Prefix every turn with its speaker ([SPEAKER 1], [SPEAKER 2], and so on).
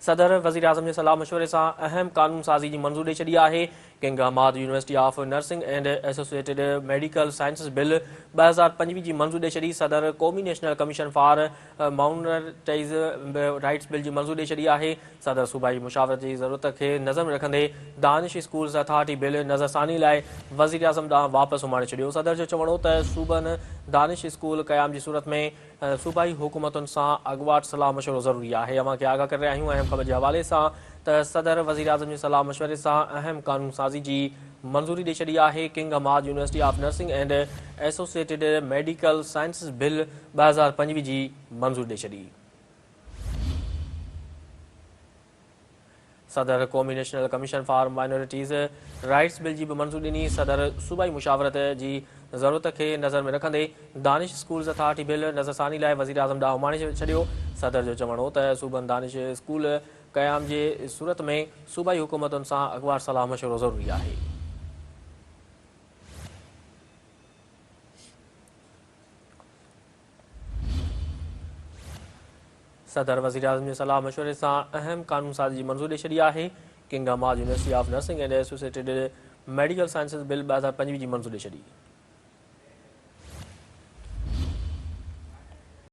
[SPEAKER 1] صدر وزيراعظم جي صلاح مشوري سان اهم قانون سازي جي منظوري ڏئي ڇڏي آهي. King Hamad university of nursing and associated medical sciences bill 2025 جي منظوري ڏئي ڇڏي. صدر قومي national commission for minorities rights bill جي منظوري ڏئي ڇڏي آهي. صدر صوبائي مشاورت جي ضرورت کي نظر ۾ رکندي دانش اسڪولز اٿارٽي بل نظرثاني لاء وزيراعظم ڏانهن واپس اماڻي ڇڏيو. صدر جو چوڻ هو ته صوبن دانش اسڪول قيام جي صورت ۾ صوبائي حڪومتن سان اڳواٽ صلاح مشورو ضروري آهي. اوهان کي آگاهه ڪري رهيا آهيون اهم خبر جي حوالي سان ته صدر وزيراعظم جي صلاح مشوري سان اهم قانون سازي جي منظوري ڏئي ڇڏي آهي. King Hamad university of nursing and associated medical sciences bill 2025 جي منظوري ڏئي ڇڏي. صدر قومي national commission for minorities rights bill جي به منظوري ڏني. صدر صوبائي مشاورت جي ضرورت کي نظر ۾ رکندي دانش اسڪولز اٿارٽي بل نظرثاني لاء وزيراعظم ڏانهن اماڻي ڇڏيو. صدر جو چوڻ هو ته صوبن دانش اسڪول قيام جي صورت ۾ صوبائي حڪومتن سان اڳواٽ صلاح مشورو ضروري آهي. صدر وزيراعظم جي صلاح مشوري سان اهم قانون سازي جي منظوري ڏئي ڇڏي آهي. King Hamad university of nursing and associated medical sciences bill 2025 جي منظوري ڏئي ڇڏي.